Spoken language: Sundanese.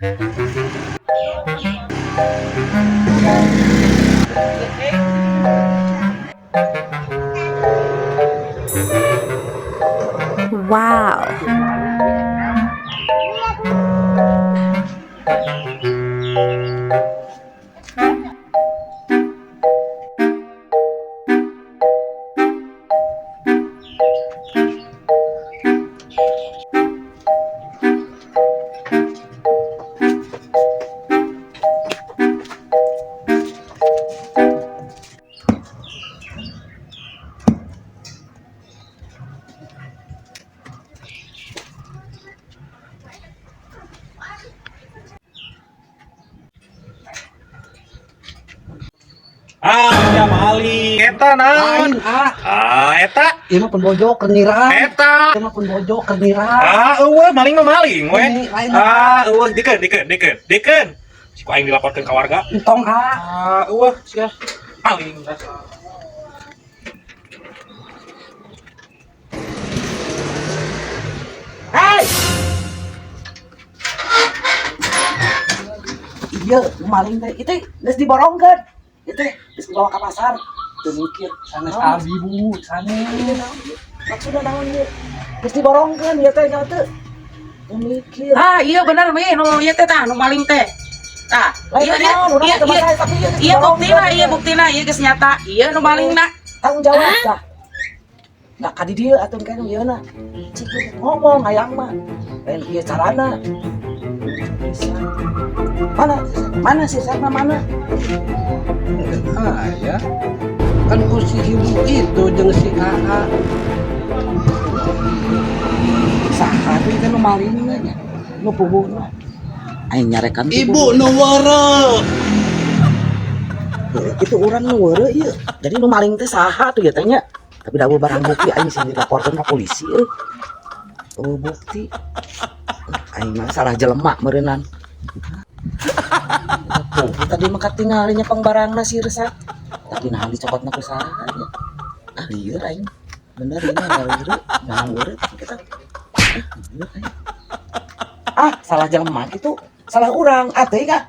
Wow. Ah, ya maling. Eta naon? Lain ah. Ah, eta. Ieu mah pun bojo keur nyirang. Eta. Ieu mah pun bojo keur nyirang. Ah, euweuh maling mah maling we. Ini lain. Ah, euweuh dikeun, dikeun, dikeun, dikeun. Si ku aing dilaporkeun ka warga. Entong ah. Ah, euweuh sia. Maling dasar. Hei! Iya, maling teh. Itu geus diborongkeun. Itu geus dibawa ke pasar. Teu mikir. Sanes abi, Bu, sanes. Maksudna naon ieu? Geus diborongkeun ieu teh nya teu. Teu mikir. Ah, iya bener mi, nu ieu teh tah, nu maling teh. Tah, Lain iya iya naon, urang iya teu iya. masalah, tapi ieu geus Iya diborongkeun. buktina, iya buktina, iya geus nyata. Iya nu malingna. Tanggung jawab tah. Nggak kadi dia atuh kan ieu na. Cik ngomong hayang mah. Lain ieu carana. Bisa. Mana? Mana sih sana mana? Ah ya. Kan ku si ibu itu jeung si AA. Saha tuh itu nu malingna nya. Nu puguhna. Aing nyarekan tuh. Ibu nu weureu. Heuh, kitu urang nu weureu ieu. Jadi nu maling teh saha tuh ya teh nya. Tapi da barang bukti aing sing dilaporkeun ka polisi euy. Euweuh bukti. Aing mah salah jelema meureunnan. Tuh, tadi mah katingali nya pangbarangna si resah. Tapi naha dicokotna ku saha nya. Ah lieur aing. Bener ini lieur. Nah weureu kita. Ah, lieur aing. Ah, salah jelema kitu. Salah urang ah teuing ah.